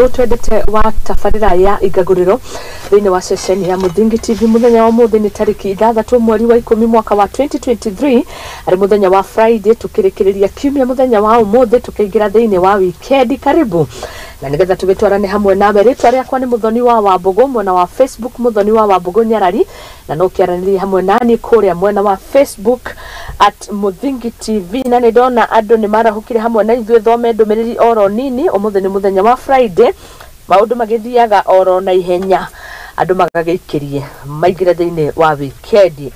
Witũ twendete wa tabarĩra ya Igagũrĩro thĩinĩ wa ceceni ya Mũthingi TV. Mũthenya wa ũmũthĩ nĩ tarĩki 6 mweri wa 10 mwaka wa 2023, arĩ mũthenya wa Friday, tũkĩrĩkĩrĩria kiumia mũthenya wa ũmũthĩ, tũkĩingĩra thĩinĩ wa wikendi. Karibu na nĩgetha tũgĩtwarane hamwe nawe. Rĩtwa rĩakwa nĩ Mũthoni wa Wambũgũ, mwena wa Facebook Mũthoni wa Wambũgũ Nyarari, na no ũkĩaranĩria hamwe nani kũrĩa mwena wa Facebook @MũthingiTV. Na nĩ ndona andũ nĩ marahũkire hamwe na ithuĩ, thome ndũmĩrĩri oro nini. Ũmũthĩ nĩ mũthenya wa Friday, maũndũ magĩthiaga oro na ihenya, andũ magagĩikĩrie maingĩre thĩinĩ wa wikendi.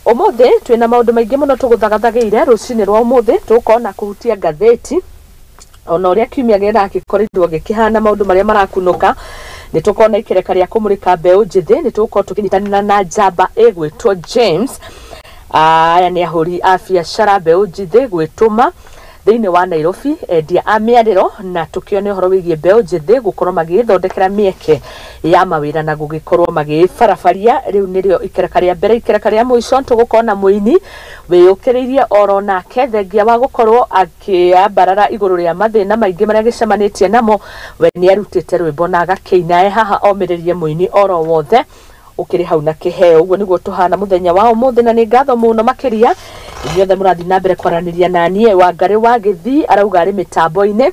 Ũmũthĩ twĩna maũndũ maingĩ mũno tũgũthagathagĩire rũcinĩ rwa ũmũthĩ. Tũgũkorwo na kũhutia ngathĩti ona ũrĩa kiumia gĩrakĩkorirwo gĩkĩhana, maũndũ marĩa marakunũka. Nĩ tũkorwo na ikereka rĩa kũmũrĩka mbeũ njĩthĩ. Nĩ tũgũkorwo tũkĩnyitanĩra na njamba ĩgwĩtwo James. Aya nĩ ahũri a biacara mbeũ njĩthĩ gwĩtũma thĩinĩ wa Nairobi, endia a mĩarĩro, na tũkĩone ũhoro wĩgiĩ mbeũ njĩthĩ gũkorwo magĩĩthondekera mĩeke ya mawĩra na gũgĩkorwo magĩbarabaria. Rĩu nĩrĩo ikereka rĩa mbere. Ikereka rĩa mũico, tũgũkorwo na mũini wĩyũkĩrĩirie oro nake, thengia wa gũkorwo akĩambarara igũrũ rĩa mathĩna maingĩ marĩa agĩcemanĩtie namo, we nĩ arutĩte rwĩmbo na agakĩina. E haha omĩrĩrie mũini oro wothe ũkĩrĩ hau na kĩheo. Ũguo nĩguo tũhana mũthenya wa ũmũthĩ, na nĩ ngatho mũno makĩria inyuothe mũrathiĩ na mbere kwaranĩria na niĩ. Wangarĩ wa Gĩthii arauga arĩ mĩtambo-inĩ,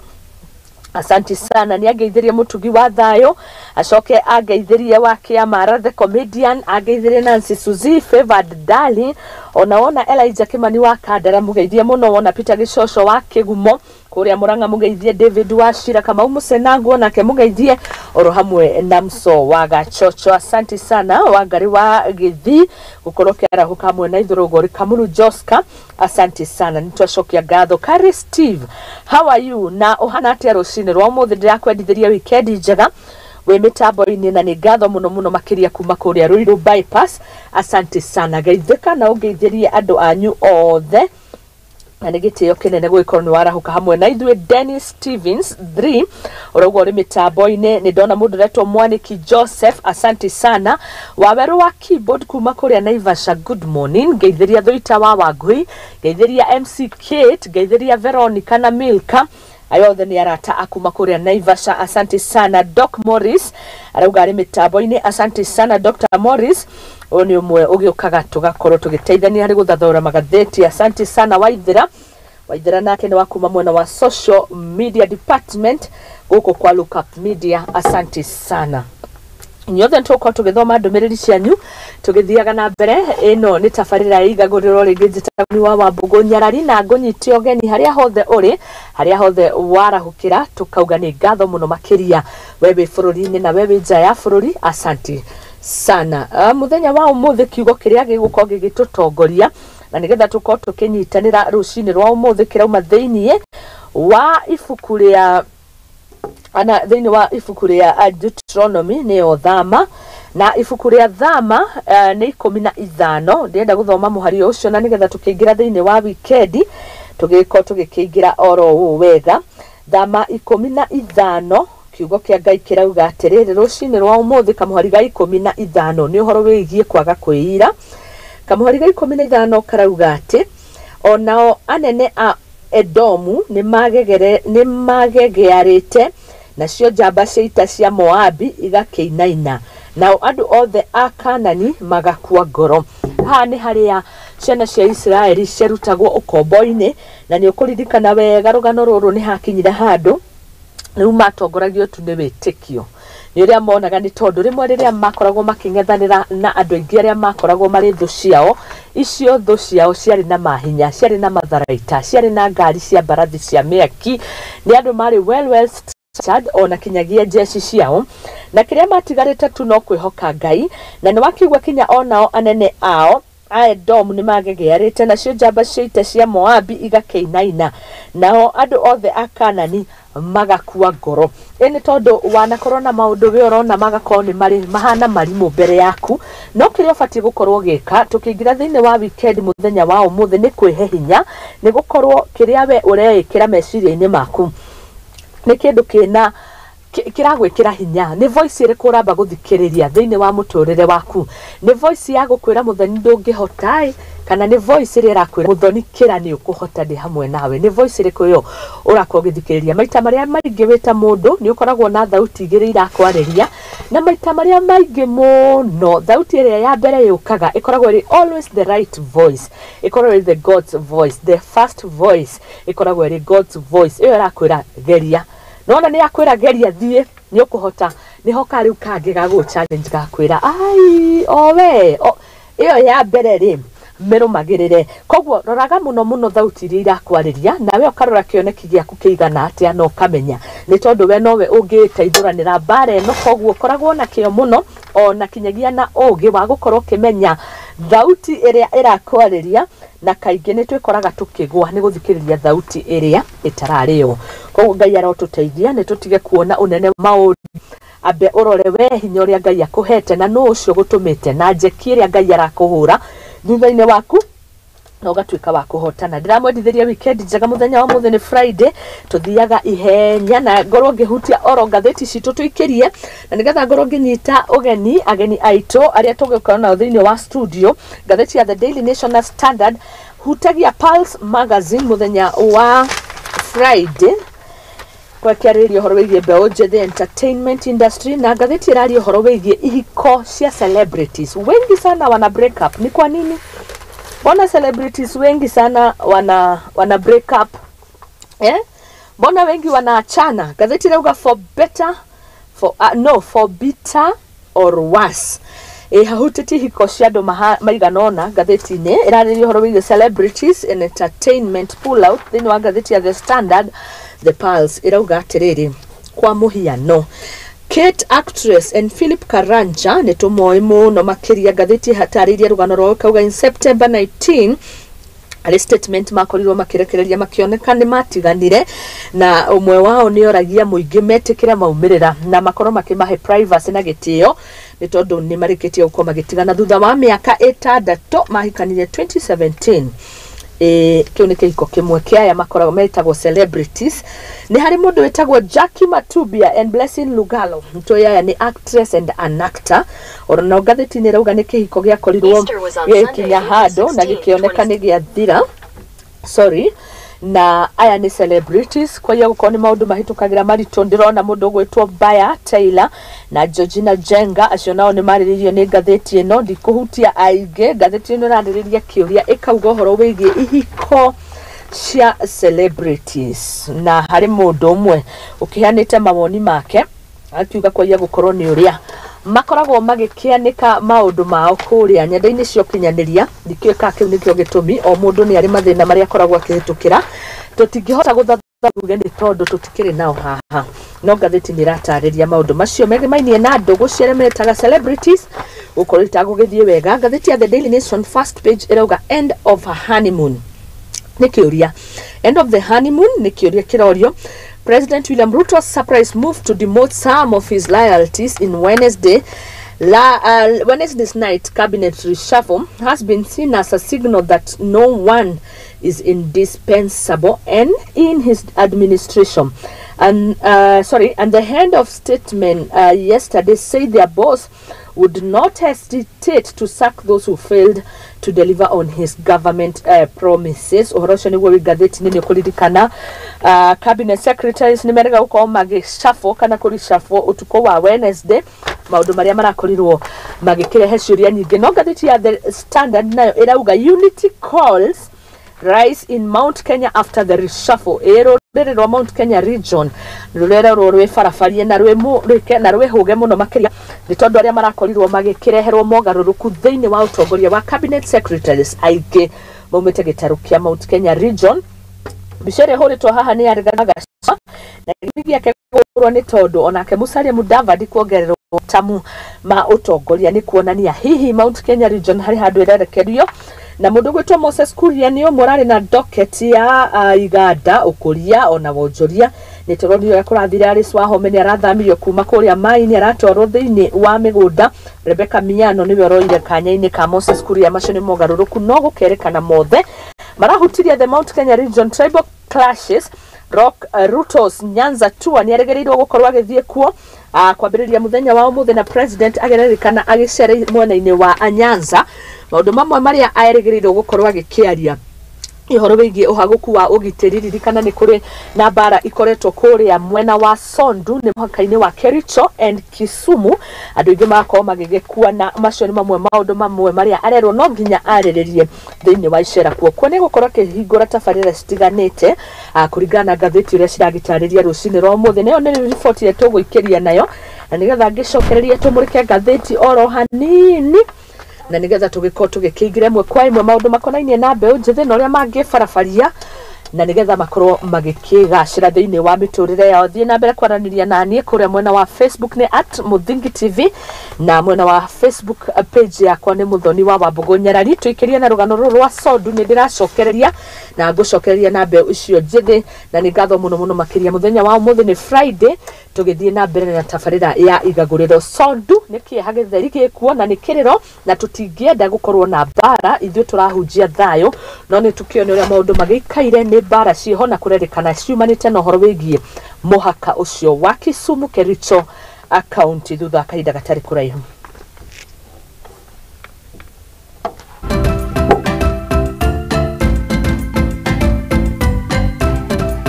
asanti sana. Nĩ angeithĩrie Mũtugi wa Thayũ, acoke angeithĩrie wa Kĩamara the comedian, angeithĩrie Nancy Suzy Favored Darling, ona wona Elijah Kimani wa Kandara, mũgeithie mũno. Wona Peter Gĩcoco wa Kĩgumo kũrĩa Mũrang'a, mũgeithie. David wa Shira Kamau Mũcenanguo nake mũgeithie, oro hamwe na Mso wa Gachocho. Asanti sana Wangarĩ wa Gĩthii gũkorwo kĩarahũka hamwe na ithuĩ. Rũgori Kamuru Joska, asante sana, nĩ twacokia ngatho. Kari Steve, how are you? Na ũhana atĩa rũcinĩ rwa ũmũthĩ? Ndĩrakwendithĩria wikendi njega wĩ mĩtambo-inĩ, na nĩ ngatho mũno mũno makĩria kuma kũrĩa Ruiru Bypass. Asante sana, geithĩka na ũngeithĩrie andũ anyu othe, na nĩ gĩtĩo kĩnene gũgĩkorwo nĩ warahũka hamwe na ithuĩ. Dennis Stevens 3 ũrauga ũrĩ mĩtambo-inĩ. Nĩ ndona mũndũ ũretwo Mwaniki Joseph, asante sana. Wawerũ wa keyboard kuma kũrĩa Naivasha, good morning. Ngeithĩria Thũita wa Wangui, ngeithĩria MC Kate, ngeithĩria Veronica na Milka, ayo othe nĩ arata akuma kũrĩa Naivasha, asante sana. Doc Morris arauga arĩ mĩtambo-inĩ, asante sana Dr Morris. Ũyũ nĩ ũmwe ũgĩũkaga tũgakorwo tũgĩteithania harĩ gũthathaũra magathĩti, asante sana. Waithĩra Waithĩra nake nĩ wa kuma mwena wa social media department gũkũ kwa Lookup Media, asante sana. Inyuothe nĩ tũgũkorwo tũgĩthoma ndũmĩrĩri cianyu tũgĩthiaga na mbere. Ĩno nĩ tabarĩra ya Igagũrĩro rĩngĩ. Njĩtagwo wa Wambũgũ Nyarari, na ngũnyite ũgeni harĩa hothe ũrĩ, harĩa hothe warahũkĩra, tũkauga nĩ ngatho mũno makĩria, we wĩ bũrũri-inĩ na we wĩ nja ya bũrũri, asante sana. Mũthenya wa ũmũthĩ, kiugo kĩrĩa gĩgũkorwo gĩgĩtũtongoria na nĩgetha tũkorwo tũkĩnyitanĩra rũcinĩ rwa ũmũthĩ kĩrauma thĩiniĩ wa ibuku rĩa ana thĩinĩ wa ibuku rĩa Deuteronomy, nĩyo Thama, na ibuku rĩa Thama nĩ 15. Ndĩrenda gũthoma mũhari ũcio na nĩgetha tũkĩingĩra thĩinĩ wa wikendi tũgĩkorwo tũgĩkĩingĩra oro ũũ wega. Thama 15, kiugo kĩa Ngai kĩrauga atĩrĩrĩ rũcinĩ rwa ũmũthĩ, kamũhari ga 15, nĩ ũhoro wĩgiĩ kwaga kwĩira. Kamũhari ga 15 karauga atĩ onao anene a Edomu nĩ magegearĩte, nacio njamba cia ita cia Moabi igakĩinaina, nao andũ othe a Kanani magakua ngoro. Haha nĩ harĩa ciana cia Isiraeli ciarutagwo ũkombo-inĩ, na nĩ ũkũririkana wega rũgano rũrũ. Nĩ hakinyire handũ rĩu matongoragio tu nĩ wĩtĩkio, nĩ ũrĩa monaga, nĩ tondũ rĩmwe rĩrĩa makoragwo makĩng'ethanĩra na andũ aingĩ arĩa makoragwo marĩ thũ ciao, icio thũ ciao ciarĩ na mahinya, ciarĩ na matharaita, ciarĩ na ngari cia mbarathi cia mĩaki, nĩ andũ marĩ well well structured, ona kinyagia jeshi ciao, na kĩrĩa matigarĩte tu no kwĩhoka Ngai. Na nĩ wakiugua kinya onao anene ao a Edomu nĩ magegearĩte, nacio njamba cia ita cia Moabi igakĩinaina, nao andũ othe a Kanani magakua ngoro. Ĩ nĩ tondũ wanakorwo na maũndũ we ũrona magakorwo nĩ marĩ mahana marimũ mbere yaku, no kĩrĩa ũbatiĩ gũkorwo ũgĩka tũkĩingĩra thĩinĩ wa weekend mũthenya wa ũmũthĩ nĩ kwĩhe hinya, nĩ gũkorwo kĩrĩa we ũreĩkĩra meciria-inĩ maku nĩ kĩndũ kĩna Kĩragwĩkĩra hinya nĩ voice ĩrĩkũ ũramba gũthikĩrĩria thĩinĩ wa mũtũrĩre waku? Nĩ voice ya gũkwĩra, "Mũthoni, ndũngĩhota," ĩ, kana nĩ voice ĩrĩa ĩrakwĩra, "Mũthoni, kĩra, nĩ ũkũhota, ndĩ hamwe nawe"? Nĩ voice ĩrĩkũ ĩyo ũrakorwo ũgĩthikĩrĩria? Maita marĩa maingĩ wĩta mũndũ nĩ ũkoragwo na thauti igĩrĩ irakwarĩria, na maita marĩa maingĩ mũno thauti ĩrĩa ya mbere yũkaga ĩkoragwo ĩrĩ always the right voice, ĩkoragwo ĩrĩ the God's voice. The first voice ĩkoragwo ĩrĩ God's voice, ĩyo ĩrakwĩra, "Geria." Nona nĩ yakwĩra, "Geria, thiĩ, nĩ ũkũhota." Nĩho karĩu kangĩ gagũ challenge gakwĩra, "Ai, owe o." Ĩyo ya mbere rĩ, mĩrũmagĩrĩre. Koguo roraga mũno mũno thauti iria irakwarĩria, nawe ũkarora kĩoneki gĩaku kĩigana atĩa, na ũkamenya nĩ tondũ we nowe ũngĩteithũranĩra mbara ĩno. Koguo koragwo na kĩo mũno, ona kinyagia na ũgĩ wa gũkorwo ũkĩmenya thauti ĩrĩa ĩrakwarĩria, na kaingĩ nĩ twĩkoraga tũkĩgwa nĩ gũthikĩrĩria thauti ĩrĩa ĩtararĩo. Koguo Ngai arotũteithia nĩ tũtige kuona ũnene maũndũ, ambe ũrore we hinya ũrĩa Ngai akũhete, na nũ ũcio gũtũmĩte, na njeki ĩrĩa Ngai arakũhũra thutha-inĩ waku, na ũgatuĩka wa kũhotana. Ndĩramwendithĩria weekend njega. Mũthenya wa mũthĩ nĩ Friday, tũthiaga ihenya na ngorwo ngĩhutia oro ngathĩti citũ tũikĩrie, na nĩgetha ngorwo ngĩnyita ũgeni ageni aitũ arĩa tũgũkorwo nao thĩinĩ wa studio. Ngathĩti ya The Daily Nation na Standard, hutagia Pulse Magazine mũthenya wa Friday, kwakĩarĩrĩria ũhoro wĩgiĩ mbeũ njĩthĩ, entertainment industry, na ngathĩti ĩraria ũhoro wĩgiĩ ihiko cia celebrities. Wengi sana wana break up. Ni kwa nini? Mbona celebrities wengi sana wana break up, eh? Mbona wengi wanaachana? Gazeti irauga for better for no for bitter or worse. Ĩhahutĩtie ihiko cia andũ maigana ũna. Ngathĩti-inĩ ĩrarĩrĩria ũhoro wĩgiĩ celebrities and entertainment pull out. Thĩinĩ wa ngathĩti ya The Standard, The Pulse ĩrauga atĩrĩrĩ, kwa mũhiano, Kate actress and Philip Karanja nĩ tũmoĩ mũno makĩria. Ngathĩti ĩhatarĩirie rũgano rwao, ĩkauga in September 19 arĩ statement makorirwo makĩrekereria makĩoneka nĩ matiganire, na ũmwe wao nĩ oragia mũingĩ metĩkĩre maumĩrĩra na makorwo makĩmahe privacy na gĩtĩo, nĩ tondũ nĩ marĩkĩtie gũkorwo magĩtigana thutha wa mĩaka 6 mahikanirie 2017. Ĩ, kĩu nĩ kĩhiko kĩmwe kĩa aya makoragwo metagwo celebrities. Nĩ harĩ mũndũ wĩtagwo Jackie Matubia and Blessing Lugalo. Ntũĩ aya nĩ actress and an actor. Ona nao ngathĩti-inĩ ĩrauga nĩ kĩhiko gĩakorirwo Easter was on Sunday, gĩgĩkinya April handũ na 16, gĩkĩoneka nĩ gĩathira. Sorry, na aya nĩ celebrities, kwa hiyo gũkorwo nĩ maũndũ mahĩtũkagĩra maritũ. Ndĩrona mũndũ ũgwĩtwo Baya Taylor na Georgina Jenga, acio nao nĩ marĩrĩirio nĩ ngathĩti ĩno. Ndikũhutia aingĩ. Ngathĩti ĩno ĩrarĩrĩria kĩũria, ĩkauga ũhoro wĩgiĩ ihiko cia celebrities, na harĩ mũndũ ũmwe ũkĩheanĩte mawoni make akiuga kwaia gũkorwo nĩ ũrĩa makoragwo magĩkĩanĩka maũndũ mao kũrĩa nenda-inĩ cia ũkinyanĩria. Ndikĩũĩ kana kĩu nĩkĩo gĩtũmi. O mũndũ nĩ arĩ mathĩna marĩa akoragwo akĩhĩtũkĩra, tũtingĩhota gũthathuge nĩ tondũ tũtikĩrĩ nao haha, no ngathĩti nĩ ĩratarĩria maũndũ macio megemainie na ndũgũ cia arĩa metaga celebrities gũkorwo itagũgĩthiĩ wega. Ngathĩti ya The Daily Nation first page ĩrauga, "End of a honeymoon?" Nĩ kĩũria. End of the honeymoon nĩ kĩũria kĩrorio. President William Ruto's surprise move to demote some of his loyalties in Wednesday's night cabinet reshuffle has been seen as a signal that no one is indispensable and in his administration. And sorry, and the head of statement yesterday said their boss would not hesitate to sack those who failed to deliver on his government promises. Ũhoro ũcio nĩguo wĩ ngathĩti-inĩ. Nĩ ũkũririkana cabinet secretaries nĩ merega gũkorwo magĩcafo kana kũricafo ũtukũ wa Wednesday, maũndũ marĩa marakorirwo magĩkĩrehe ciũria nyingĩ. No ngathĩti ya The Standard nayo ĩrauga, "Unity calls rise in Mount Kenya after the reshuffle." Ĩ, rũrĩrĩ rwa Mount Kenya region rũrererwo rwĩ barabarie na rwĩ na rwĩhũge mũno makĩria, nĩ tondũ arĩa marakorirwo magĩkĩreherwo mogarũrũku thĩinĩ wa ũtongoria wa cabinet secretaries aingĩ maumĩte gĩtarũ kĩa Mount Kenya region. Mbica ĩrĩa ĩhũrĩtwo haha nĩ ya Rigathi Gachagua, na gĩtũmi gĩake gũkũrwo nĩ tondũ onake Musalia Mudavadi kuongererwo tamu ma ũtongoria nĩ kuonania hihi Mount Kenya region harĩ handũ ĩrerekerio. Na mũndũ gwĩtwo Moses Kuria nĩ ũmwe ũrarĩ na docket ya iganda, ũkũria ona wonjoria. Nĩ tũronire ũrĩa kũrathire, Alice Wahome nĩ arathamirio kuma kũrĩa maĩ-inĩ, aratwarwo thĩinĩ wa mĩgũnda. Rebecca Miano nĩwe ũroire kanya-inĩ ka Moses Kuria. Macio nĩ mogarũrũku, no gũkerekana mothe marahutirie the Mount Kenya region. Tribal clashes Rock Ruto's Nyanza tour nĩ erĩgĩrĩirwo gũkorwo agĩthiĩ kuo kwambĩrĩria mũthenya wa ũmũthĩ, na president agererĩkana agĩcera mwena-inĩ wa Nyanza. Maũndũ mamwe marĩa erĩgĩrĩirwo gũkorwo agĩkĩaria ũhoro wĩgiĩ ũhagũku wa ũgitĩri. Ririkana nĩ kũrĩ na mbara ikoretwo kũrĩa mwena wa Sondu, nĩ mũhaka-inĩ wa Kericho and Kisumu, andũ aingĩ magakorwo magĩgĩkua, na macio nĩ mamwe maũndũ mamwe marĩa arerwo no nginya arĩrĩrie thĩinĩ wa icera kuo. Kuo nĩ gũkorwo akĩhingũra tabarĩra citiganĩte kũringana na ngathĩti ũrĩa ciragĩtarĩria rũcinĩ rwa ũmũthĩ. Nayo nĩ riboti ĩrĩa tũgũikĩria nayo, na nĩgetha ngĩcokererie tũmũrĩke ngathĩti oro hanini, na nigetha tũgĩkorwo tũgĩkĩingĩra ĩmwe kwa ĩmwe maũndũ makonainie na mbeũ njĩthĩ na ũrĩa mangĩbarabaria na nigetha makorwo magĩkĩgacĩra thĩinĩ wa mĩtũrĩre yao. Thiĩ na mbere kwaranĩria na niĩ kũrĩa mwena wa Facebook nĩ @MuthingiTV, na mwena wa Facebook page yakwa nĩ Muthoni wa Wambũgũ Nyarari. Tũikĩrie na rũgano rũrũ rwa Sondu, nĩ ndĩracokereria na ngũcokereria na mbeũ icio njĩthĩ, na nĩ ngatho mũno mũno makĩria. Mũthenya wa ũmũthĩ nĩ Friday, tũgĩthiĩ na mbere na tabarĩra ya igagũrĩro. Sondu nĩ kĩeha gĩtheri gĩkuo na nĩ kĩrĩro, na tũtingĩenda gũkorwo na mbara, ithuĩ tũrahunjia thayũ, no nĩ tũkĩone ũrĩa maũndũ magĩikaire. Nĩ mbara ciĩho na kũrerĩkana ciumanĩte na ũhoro wĩgiĩ mũhaka ũcio wa Kisumu Kericho County thutha wa kahinda gatarĩ kũraihu.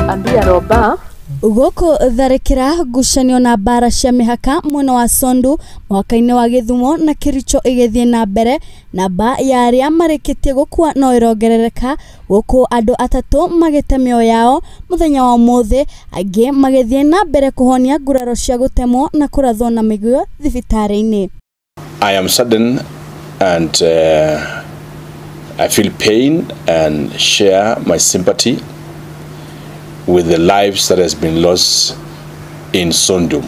Ambia roba Gũkũ tharĩkĩra, ngucanio na mbara cia mĩhaka mwena wa Sondu mũhaka-inĩ wa Gĩthumo na Kericho ĩgĩthiĩ na mbere, namba ya arĩa marĩkĩtie gũkua no ĩrongerereka, gũkũ andũ atatũ magĩte mĩoyo yao mũthenya wa ũmũthĩ, angĩ magĩthiĩ na mbere kũhonia nguraro cia gũtemwo na kũrathwo na mĩguĩ thibitarĩ-inĩ. I am saddened and I feel pain and share my sympathy with the lives that has been lost in Sondu,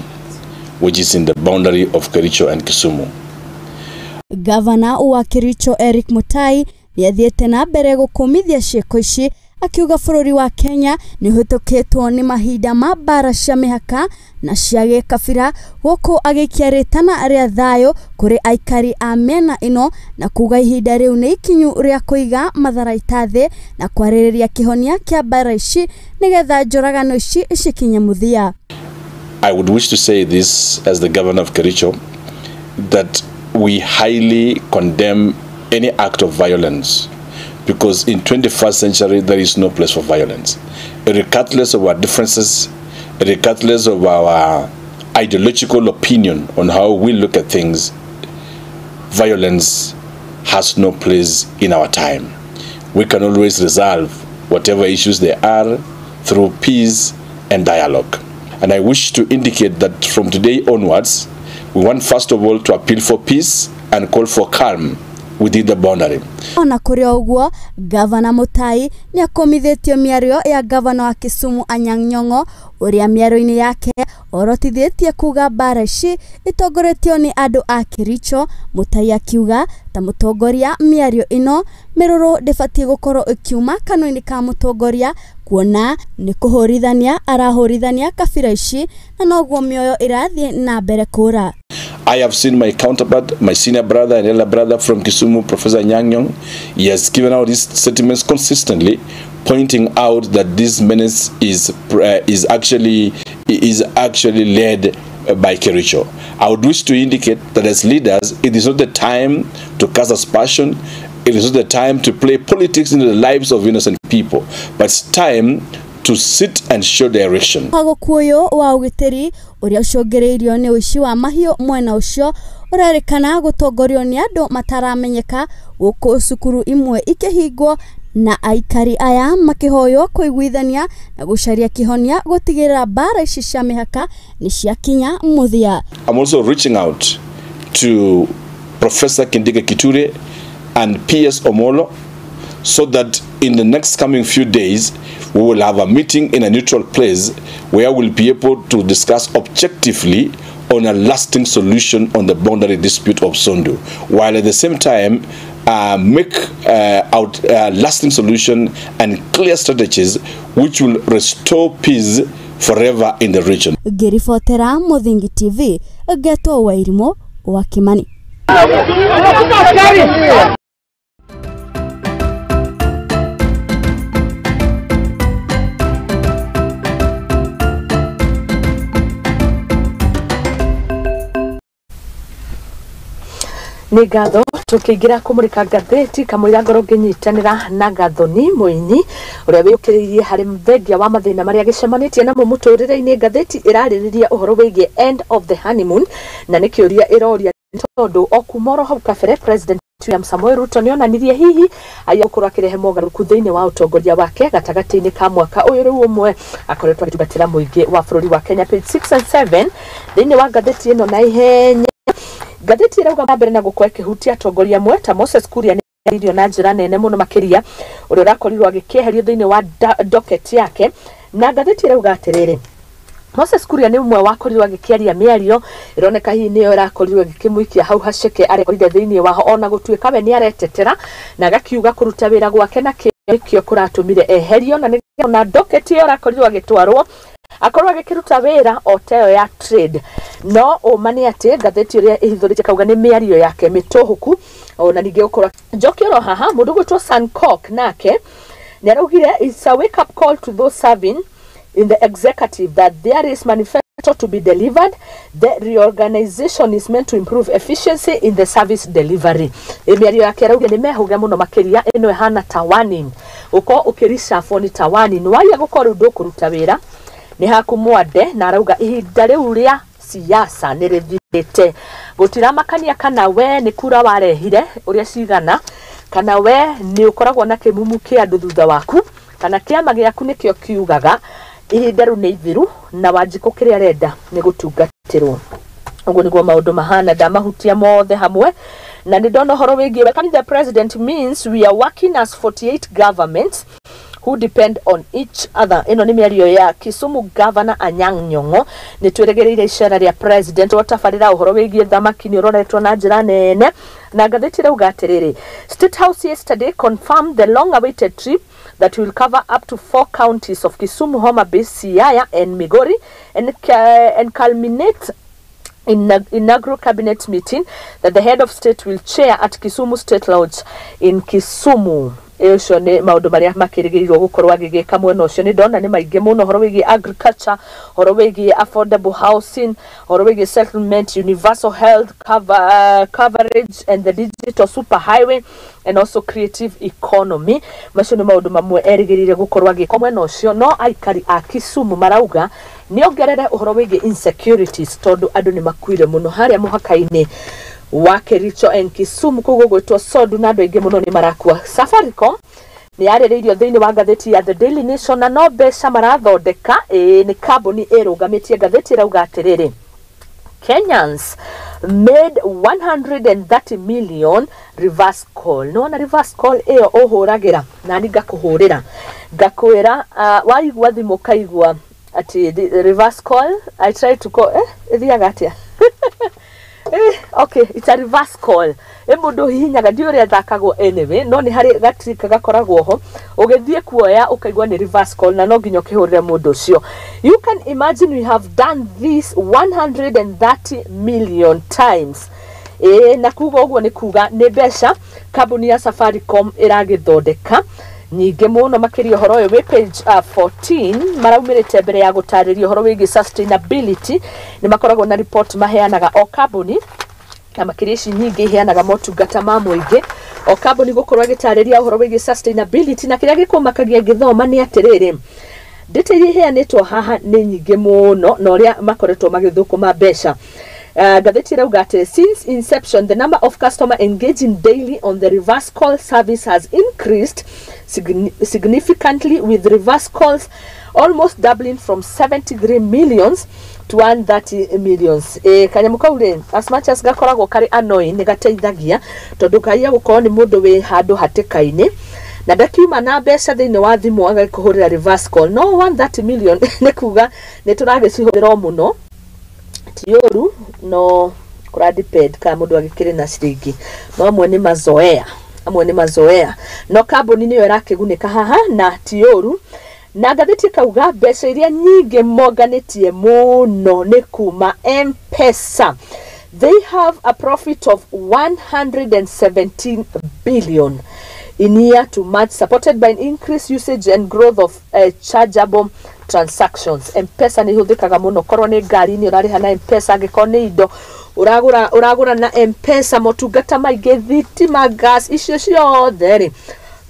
which is in the boundary of Kericho and Kisumu. Gavana wa Kericho Eric Mutai nĩathiĩte na mbere gũkũmithia ciĩko ici, akiuga bũrũri wa Kenya nĩ ũhĩtũkĩtwo nĩ mahinda ma mbara cia mĩhaka na cia gĩkabira, gũkũ agĩikia rĩtana rĩa thayũ kũrĩ aikari a mĩena ĩno na kuga ihinda rĩu nĩ ikinyu rĩa kũiga matharaita thĩ na kwarĩrĩria kĩhonia kĩa mbara ici nĩgetha njũragano ici cikinye mũthia. I would wish to say this as the governor of Kericho, that we highly condemn any act of violence, because in 21st century there is no place for violence. Regardless of our differences, regardless of our ideological opinion on how we look at things, violence has no place in our time. We can always resolve whatever issues there are through peace and dialogue. And I wish to indicate that from today onwards, we want first of all to appeal for peace and call for calm within the boundary. Ona kũrĩ o ũguo, Gavana Mutai nĩakomithĩtio mĩario ya gavana wa Kisumu Anyang' Nyong'o ũrĩa mĩario-inĩ yake orotithĩtie kuga mbara ici itongoretio nĩ andũ a Kericho. Mutai akiuga ta mũtongoria mĩario ĩno mĩrũrũ ndĩbatiĩ gũkorwo ĩkiuma kanua-inĩ ka mũtongoria, kuona nĩ kũhũrithania arahũrithania kabira ici na noguo mĩoyo ĩrathiĩ na mbere kũra. I have seen my counterpart, my senior brother and elder brother from Kisumu, Professor Anyang' Nyong'o. He has given out his sentiments consistently, pointing out that this menace is actually led by Kericho. I would wish to indicate that as leaders, it is not the time to cast aspersion. It is not the time to play politics into the lives of innocent people, but it's time to sit and show direction. Ũhagũku ũyũ wa ũgitĩri ũrĩa ũcũngĩrĩirio nĩ ũici wa mahiũ mwena ũcio ũrerĩkana gũtongorio nĩ andũ mataramenyeka, gũkũ cukuru imwe ikĩhingwo na aikari aya makĩhoywo kũiguithania na gũcaria kĩhonia gũtigĩrĩra mbara ici cia mĩhaka nĩ ciakinya mũthia. I'm also reaching out to Professor Kindiki Kithure and PS Omolo so that in the next coming few days we will have a meeting in a neutral place where we'll be able to discuss objectively on a lasting solution on the boundary dispute of Sondu, while at the same time make out a lasting solution and clear strategies which will restore peace forever in the region. Ngĩribotera Mũthingi TV, ngetwo Wairimũ wa Kimani. Nĩ ngatho. Tũkĩingĩra kũmũrĩka ngathĩti kamũira ngorwo ngĩnyitanĩra na Gathoni Mũini ũrĩa wĩũkĩrĩirie harĩ thengia wa mathĩna marĩa gĩcemanĩtie namo mũtũrĩre-inĩ. Ngathĩti ĩrarĩrĩria ũhoro wĩgiĩ end of the honeymoon, na nĩ kĩũria ĩroria tondũ o kuma oro hau kabere President William Samoei Ruto nĩ onanirie hihi aya gũkorwo akĩrehe mogarũrũku thĩinĩ wa ũtongoria wake gatagatĩ-inĩ ka mwaka ũyũ rĩu ũmwe akoretwo agĩtungatĩra mũingĩ wa bũrũri wa Kenya. Page 6 and 7 thĩinĩ wa ngathĩti ĩno. Na ihenya ngathĩti ĩrauga na mbere na gũkorwo ĩkĩhutia atongoria amwe ta Moses Kuria nĩ na njĩra nene mũno makĩria ũrĩa ũrakorirwo agĩkĩeherio thĩinĩ wa docket yake. Na ngathĩti ĩrauga atĩrĩrĩ, Moses Kuria nĩ ũmwe wakorirwo agĩkĩaria mĩario ĩroneka hihi nĩyo ĩrakorirwo ĩgĩkĩmũikia hau haceke arekorire thĩinĩ waho, ona gũtuĩka we nĩ aretetera na agakiuga kũruta wĩra gwake na kĩo kũratũmire eherio, na nĩgetha ona docket ĩyo arakorirwo agĩtwarwo akorwo agĩkĩruta wĩra o ta ĩyo ya trade. No ũma nĩ atĩ ngathĩti ĩrĩa ĩhithũrĩte kauga nĩ mĩario yake mĩtũhũku. Ona ningĩ gũkorwo njoki oro haha mũndũ gwĩtwo Sancock nake nĩ araugire it's a wake up call to those serving in the executive that there is manifesto to be delivered. The reorganization is meant to improve efficiency in the service delivery. Mĩario yake araugire nĩ mehũge mũno makĩria, ĩno ĩhana ta warning, ũkorwo ũkĩricafo nĩ ta warning waria gũkorwo rĩu ndũkũruta wĩra nĩ haku mwande. Na arauga ihinda rĩu rĩa siasa nĩ rĩthirĩte, gũtiramakania kana we nĩ kura warehire ũrĩa cigana, kana we nĩ ũkoragwo na kĩmumu kĩa andũ thutha waku, kana kĩama gĩaku nĩkĩo kiugaga. Ihinda rĩu nĩ ithiru na Wanjikũ kĩrĩa arenda nĩ gũtungatĩrwo. Ũguo nĩguo maũndũ mahana. Ndamahutia mothe hamwe na nĩ ndona ũhoro wĩgiĩ welcoming the president means we are working as 48 governments who depend on each other. Ĩno nĩ mĩario ya Kisumu Governor Anyang' Nyong'o. Nĩ twĩrĩgĩrĩire icera rĩa president watabarĩra ũhoro wĩgiĩ thamaki nĩ ũroretwo na njĩra nene. Na ngathĩti ĩrauga atĩrĩrĩ, State House yesterday confirmed the long awaited trip that will cover up to four counties of Kisumu, Homa Bay, Siaya and Migori and culminate in inaugural cabinet meeting that the head of state will chair at Kisumu State Lodge in Kisumu. Ũcio nĩ maũndũ marĩa makĩrĩgĩrĩirwo gũkorwo agĩgĩka mwena ũcio. Nĩ ndona nĩ maingĩ mũno, ũhoro wĩgiĩ agriculture, ũhoro wĩgiĩ affordable housing, ũhoro wĩgiĩ settlement, universal health coverage and the digital super highway and also creative economy. Macio nĩ maũndũ mamwe erĩgĩrĩire gũkorwo agĩka mwena ũcio. No aikari a Kisumu marauga nĩ ongerere ũhoro wĩgiĩ insecurities tondũ andũ nĩ makuire mũno harĩa mũhaka-inĩ wa Kericho and Kisumu kũu gũgwĩtwo Sondu, na andũ aingĩ mũno nĩ marakua. Safaricom nĩ yarĩrĩirio thĩinĩ wa ngathĩti ya The Daily Nation, na no mbeca marathondeka. Ĩĩ, nĩ kambuni ĩrũgamĩtie. Ngathĩti ĩrauga atĩrĩrĩ, Kenyans made 130 million reverse call. Nĩwona reverse call ĩyo ũhũragĩra nani ngakũhũrĩra ngakwĩra, waigua thimũ kaigua atĩ the reverse call, I try to call, ĩthiaga atĩa? Okay, it's a reverse call ĩ mũndũ hihinyaga ndi ũrĩa ĩthakagwo. Anyway, no nĩ harĩ gatrika gakoragwo ho ũgĩthiĩ kuoya ũkaigua nĩ reverse call na no nginya ũkĩhũrĩre mũndũ ũcio. You can imagine we have done this 130 million times. Ĩĩ, na kuga ũguo nĩ kuga nĩ mbeca kambuni ya Safaricom ĩragĩthondeka nyingĩ mũno makĩria. Ũhoro ũyũ wĩ page 14. Maraumĩrĩte mbere ya gũtarĩria ũhoro wĩgiĩ sustainability. Nĩ makoragwo na report maheanaga o kambuni, na makĩria ici nyingĩ iheanaga motungata ma mũingĩ, o kambuni gũkorwo ĩgĩtarĩria ũhoro wĩgiĩ sustainability. Na kĩrĩa gĩkũmakagia ngĩthoma nĩ atĩrĩrĩ, ndĩte iria iheanĩtwo haha nĩ nyingĩ mũno na ũrĩa makoretwo magĩthũkũma mbeca. Ngathĩti ĩrauga atĩ since inception, the number of customer engaging daily on the reverse call service has increased significantly, with reverse calls almost doubling from 73 millions to 130 millions. Kanyamũ kau rĩ, as much as gakoragwo karĩ annoying, nĩ gateithagia tondũ kaia gũkorwo nĩ mũndũ wĩ handũ hatĩka-inĩ na ndakiuma na mbeca thĩinĩ wa thimũ agakũhũrĩra reverse call. No 130 million nĩ kuga nĩ tũragĩcihũthĩra o mũno. Ti ũru, no kũra depend kana mũndũ agĩkĩrĩ na ciringi. No amwe nĩ mazoea, amwe nĩ mazoea, no kambuni nĩyo ĩrakĩgunĩka haha na ti ũru. Na ngathĩti ĩkauga mbeca iria nyingĩ monganĩtie mũno nĩ kuma M-Pesa. They have a profit of 117 billion in year to March, supported by an increased usage and growth of chargeable transactions. M-Pesa nĩ ihũthĩkaga mũno, korwo nĩ ngari nĩ ũrarĩha na M-Pesa, angĩkorwo nĩ indo Uragura na M-Pesa motungata maingĩ, thitima, gas, icio ciothe rĩ,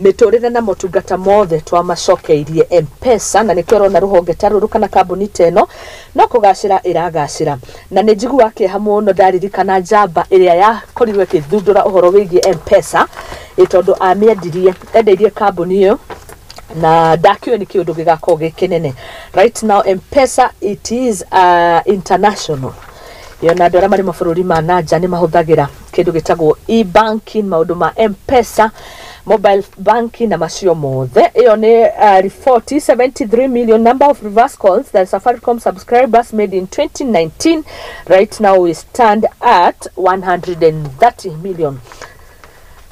mĩtũrĩre na motungata mothe twamacokeirie M-Pesa, na nĩkĩo ũrona rũhonge ta rũrũ kana kambuni ta ĩno no kũgacĩra ĩragacĩra. Na nĩ njiguaga kĩeha mũno ndaririkana njamba ĩrĩa yakorirwo ĩkĩthundũra ũhoro wĩgiĩ M-Pesa, ĩ tondũ amĩendirie, endeirie kambuni ĩyo na ndakĩũĩ nĩ kĩũndũ gĩgakorwo gĩ kĩnene. Right now M-Pesa it is international. Yona andũ arĩa marĩ mabũrũri ma nanja nĩ mahũthagĩra kĩndũ gĩtagwo e-banking, maũndũ ma M-Pesa, mobile banking na macio mothe. Ĩyo nĩ report 73 million number of reverse calls that Safaricom subscribers made in 2019. Right now we stand at 130 million.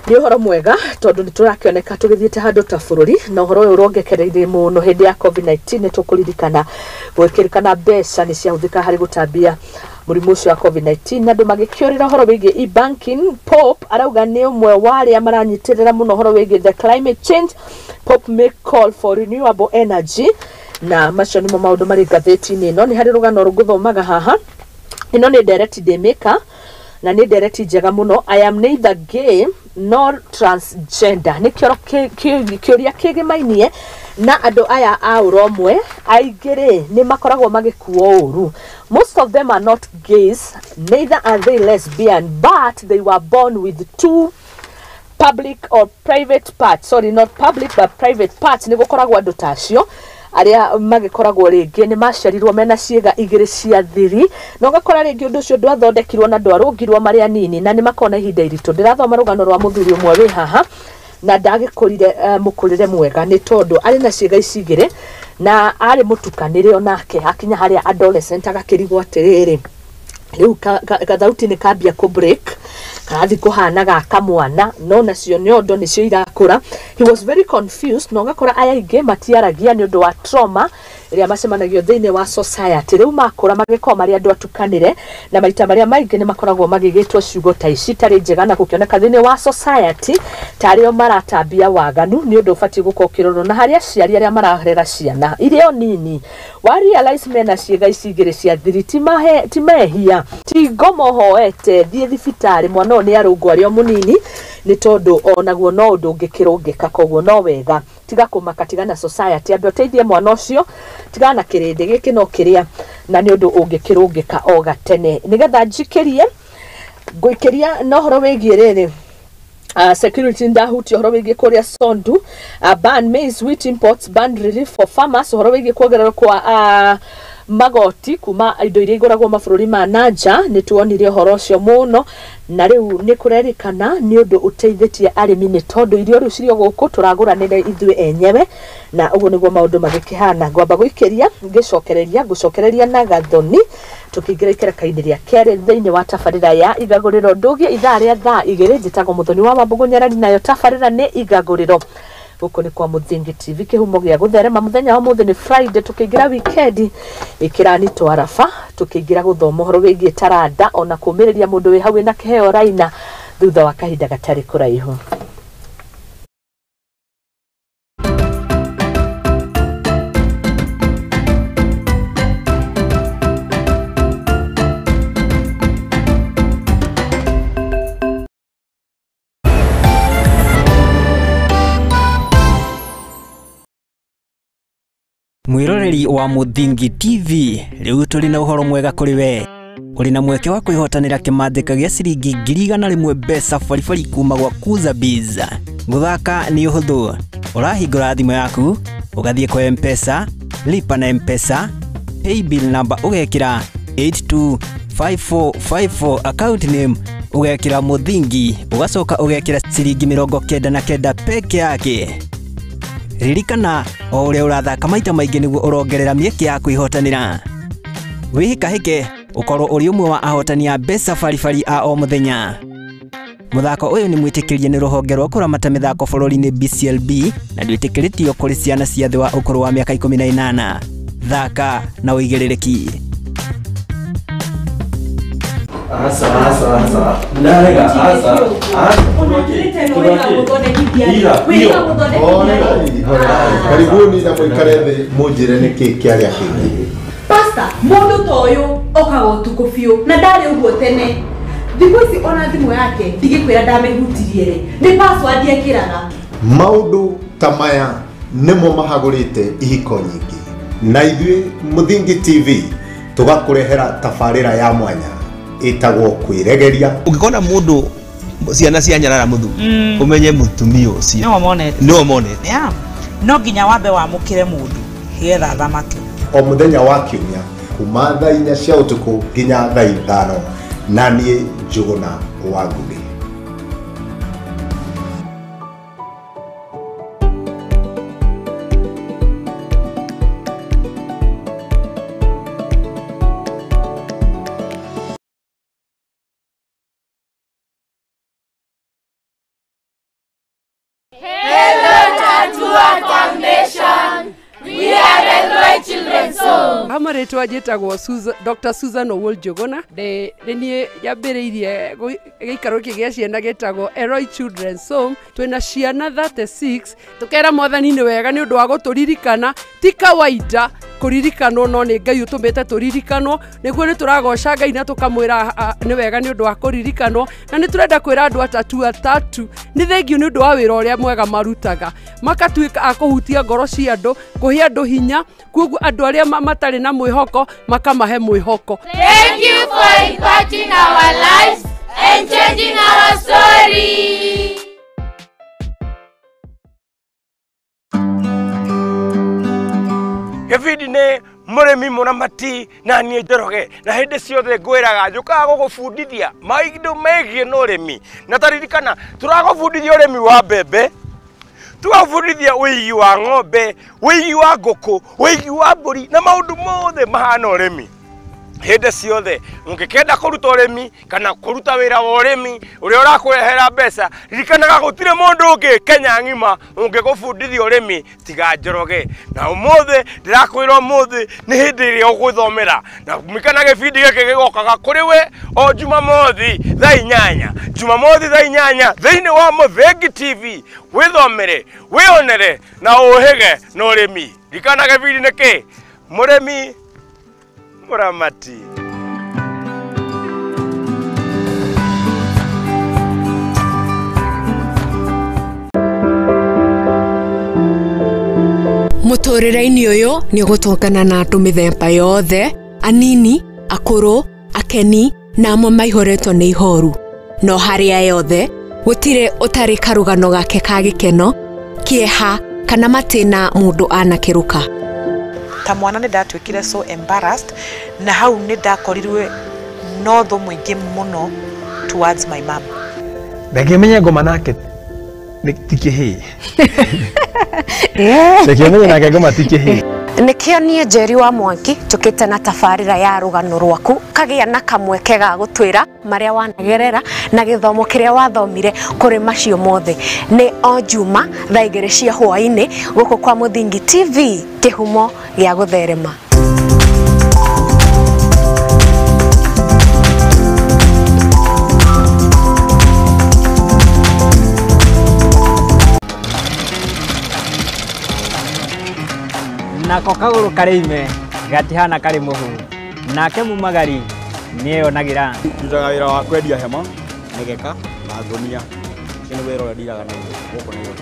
Nĩ ũhoro mwega tondũ nĩ tũrakĩoneka tũgĩthiĩte handũ ta bũrũri, na ũhoro ũyũ ũrongekereire mũno hĩndĩ ya COVID-19. Nĩ tũkũririkana gwĩkĩrĩkana mbeca nĩ ciahũthĩka harĩ gũtambia mũrimũ ũcio wa COVID-19, na andũ magĩkĩũrĩra ũhoro wĩgiĩ e-banking. Pope arauga nĩ ũmwe wa arĩa maranyitĩrĩra mũno ũhoro wĩgiĩ the climate change. Pope make call for renewable energy, na macio nĩmo maũndũ marĩ ngathĩti-inĩ ĩno. Nĩ harĩ rũgano rũgũthomaga haha. Ĩno nĩ ndereti ndĩmĩka na nĩ ndereti njega mũno. I am neither gay nor transgender. Nĩ kĩũria kĩgĩmainie na andũ aya a ũromwe aingĩ rĩ nĩ makoragwo magĩkuo ũru. Most of them are not gays, neither are they lesbian, but they were born with two public or private parts. Sorry, not public but private parts. Nĩ gũkoragwo andũ ta acio arĩa magĩkoragwo rĩngĩ nĩ maciarirwo mena ciĩga igĩrĩ cia thiri, na ũgakora rĩngĩ ũndũ ũcio ndwathondekirwo na ndwarũngirwo marĩ anini, na nĩ makoragwo na ihinda iritũ. Ndĩrathoma rũgano rwa mũthuri ũmwe wĩ haha na ndagĩkũrire mũkũrĩre mwega nĩ tondũ arĩ na ciĩga ici igĩrĩ na arĩ mũtukanĩre onake akinya harĩa adolescent agakĩrigwo atĩrĩrĩ, rĩu gathauti nĩ kambia kũ break, karathi kũhana ga kamwana, no nacio nyondo nĩcio irakũra. He was very confused, na ũgakora aya aingĩ matiaragia nĩ ũndũ wa trauma ĩrĩa macemanagio thĩinĩ wa society. Rĩu makũra magĩkorwo marĩ andũ atukanĩre, na maita marĩa maingĩ nĩ makoragwo magĩgĩtwo ciugo ta ici itarĩ njega na gũkĩoneka thĩinĩ wa society tarĩ o maratambia waganu. Nĩ ũndũ ũbatiĩ gũkorwo ũkĩrorwo na harĩ aciari arĩa mararera ciana irĩ o nini, wa realize mena ciĩga ici igĩrĩ cia thiri, ti mehia, ti ngomo hoete, thiĩ thibitarĩ, mwana ũyũ nĩ arũngwo arĩ o mũnini, nĩ tondũ onaguo no ũndũ ũngĩkĩrũngĩka. Koguo no wega tiga kũmaka, tiga na society, ambe ũteithie mwana ũcio, tiga na kĩrĩndĩ gĩkĩ no kĩrĩa, na nĩ ũndũ ũngĩkĩrũngĩka o gatene. Nĩgetha njikĩrie ngũikĩria na ũhoro wĩgiĩ rĩrĩ security ndahutia ũhoro wĩgiĩ kũrĩa Sondu, ban maize wheat imports, ban relief for farmers, ũhoro wĩgiĩ kuongererwo kwa magoti kuma indo iria igũragwo mabũrũri ma nanja. Nĩ tuonire ũhoro ũcio mũno, na rĩu nĩ kũrerĩkana nĩ ũndũ ũteithĩtie arĩmi nĩ tondũ irio rĩu cirĩ o gũkũ tũragũranĩra ithuĩ enyewe, na ũguo nĩguo maũndũ magĩkĩhana. Ngwamba gũikĩria ngĩcokereria ngũcokereria na gathoni tũkĩingĩra ikereka-inĩ rĩa kerĩ thĩinĩ wa tabarĩra ya Igagũrĩro. Ndũgie ithaa rĩa thaa igĩrĩ, njĩtagwo Mũthoni wa Wambũgũ Nyarari, nayo tabarĩra nĩ Igagũrĩro. Gũkũ nĩ kwa Mũthingi TV, kĩhumo gĩa gũtherema. Mũthenya wa mũthĩ nĩ Friday, tũkĩingĩra wikendi ĩkĩrani twaraba, tũkĩingĩra gũthoma ũhoro wĩgiĩ taranda ona kũmĩrĩria mũndũ wĩ hau wĩna kĩheo raina thutha wa kahinda gatarĩ kũraihu. Mwiroreri wa Mũthingi TV, rĩu tũrĩ na ũhoro mwega kũrĩ we. Ũrĩ na mweke wa kwĩhotanĩra kĩmandĩka gĩa ciringi 100,000 mbeca baribari kuma gwa Kuza Biz. Gũthaka nĩ ũhũthũ. Ũrahingũra thimũ yaku, ũgathiĩ kwa M-Pesa, lipa na M-Pesa, paybill number ũgekĩra 825454, account name ũgekĩra Mũthingi, ũgacoka ũgekĩra ciringi 99 peke yake. Ririkana o ũrĩa ũrathaka maita maingĩ nĩguo ũrongerera mĩeke ya kwĩhotanĩra. Wĩhĩkahĩke ũkorwo ũrĩ ũmwe wa ahotani a mbeca baribari a o mũthenya. Mũthako ũyũ nĩ mwĩtĩkĩrie nĩ rũhonge rwa kũramata mĩthako bũrũri-inĩ BCLB na ndwĩtĩkĩrĩtio kũrĩ ciana cia thĩ wa ũkũrũ wa mĩaka 18. Thaka na ũigĩrĩrĩki. Asa, asa, asa. Ndarega, asa. Asa. Karibuni na mũikare thĩ mũnjĩre nĩkĩ kĩarĩa kĩngĩ. Pastor, mũndũ ta ũyũ Okaga ũtukũ biũ na ndarĩ ũguo tene. Thikũ ici ona thimũ yake ndigĩkwĩra ndamĩhutirie rĩ, nĩ password ekĩraga. Maũndũ ta maya nĩmo mahagũrĩte ihiko nyingĩ, na ithuĩ Mũthingi TV tũgakũrehera tabarĩra ya mwanya ĩtagwo Kwĩregeria. Ũngĩkona mũndũ ciana cia nyarara mũthuri, ũmenye mũtumia ũcio nĩwe monete. Yeah. No nginya wambe wamũkĩre mũndũ nĩgetha athamake. O mũthenya wa kiumia kuma thaa 4 cia ũtukũ nginya thaa 5, na niĩ Njũgũna wa Ngũgĩ. Marĩtwa njĩtagwo Dr. Susan Owuor Njũgũna. Nĩ niĩ nyambĩrĩirie gĩikaro gĩkĩ gĩa ciana gĩtagwo Elroy Children's Home. Twĩna ciana 36. Tũkera Mwathani nĩ wega nĩ ũndũ wa gũtũririkana. Ti kawaida kũririkanwo, no nĩ Ngai ũtũmĩte tũririkanwo. Nĩguo nĩ tũragoca Ngai na tũkamwĩra nĩ wega nĩ ũndũ wa kũririkanwo. Na nĩ tũrenda kwĩra andũ atatũ atatu nĩ thengiũ nĩ ũndũ wa wĩra ũrĩa mwega marutaga, makatuĩka a kũhutia ngoro cia andũ, kũhe andũ hinya, koguo andũ arĩa matarĩ na mwĩhoko makamahe mwĩhoko. Thank you for impacting our lives and changing our story. Gĩbindi nĩ mũrĩmi mũramati na niĩ Njoroge, na hĩndĩ ciothe ngwĩraga njũkaga gũgũbundithia maũndũ megiĩ na ũrĩmi. Na taririkana tũragũbundithia ũrĩmi wa mbembe, tũgabundithia ũigi wa ng'ombe, ũigi wa ngũkũ, ũigi wa mbũri na maũndũ mothe mahana ũrĩmi. Hĩndĩ ciothe ũngĩkenda kũruta ũrĩmi kana kũruta wĩra wa ũrĩmi ũrĩa ũrakũrehera mbeca, ririkanaga gũtirĩ mũndũ ũngĩ Kenya ng'ima ũngĩgũbundithia ũrĩmi tiga Njoroge. Na ũmũthĩ ndĩrakwĩra ũmũthĩ nĩ hĩndĩ ĩrĩa ũgũthomera, na ririkana gĩbindi gĩkĩ gĩgokaga kũrĩ we o Jumamothi thaa 8, Jumamothi thaa 8 thĩinĩ wa Mũthingi TV. Wĩthomere, wĩonere na ũhĩge na ũrĩmi. Ririkana gĩbindi nĩ kĩ? Mũrĩmi mũramati. Mũtũrĩre-inĩ ũyũ nĩ ũgũtũngana na andũ mĩthemba yothe, anini, akũrũ, akeni na amwe maihũrĩtwo nĩ ihoru. No harĩa yothe gũtirĩ ũtarĩ karũgano gake ka gĩkeno, kĩeha kana matĩna mũndũ anakĩrũka. Ta mwana nĩ ndatuĩkire so embarrassed, na hau nĩ ndakorirwe no thũ mũingĩ mũno towards my mom. Ndangĩmenya ngoma nake ti kĩhĩĩ. Ndangĩmenya nake ngoma ti kĩhĩĩ. Nĩkĩo niĩ Njeri wa Mwangi njũkĩte na tabarĩra ya rũgano rwaku, kagĩa na kamweke ga gũtwĩra marĩa wanagerera na gĩthomo kĩrĩa wathomire kũrĩ macio mothe. Nĩ o Juma thaa 2 cia hwaĩ-inĩ gũkũ kwa Mũthingi TV, kĩhumo gĩa gũtherema. Nako kagũrũ karĩ ime gatihana karĩ mũhu, nake mumagari nĩeyonagĩra. Ndutaga wĩra wa kwendia hema, mĩgeka na ngũnia. Ũcio nĩ wĩra ũrĩa ndiraga naguo gũkũ Nairobi.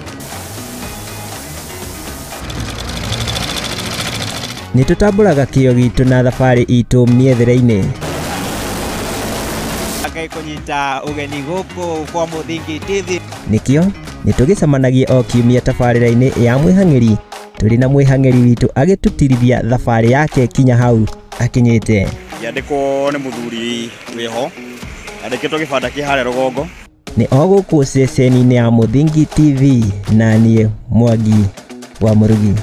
Nĩ tũtambũraga kĩo gitũ na thabarĩ itũ mĩethere-inĩ. Ngai kũnyita ũgeni gũkũ kwa Mũthingi TV. Nĩkĩo nĩ tũgĩcemanagia o kiumia tabarĩra-inĩ ya Mwĩhang'ĩri, tũrĩ na mwĩhang'ĩri witũ agĩtũtirithia thabarĩ yake kinya hau akinyĩte. Yandĩkwo nĩ mũthuri wĩho, yandĩkĩtwo gĩbanda kĩ harĩa rũgongo. Nĩ o gũkũ ceceni-inĩ ya Mũthingi TV, na niĩ Mwangi wa Mũrugi.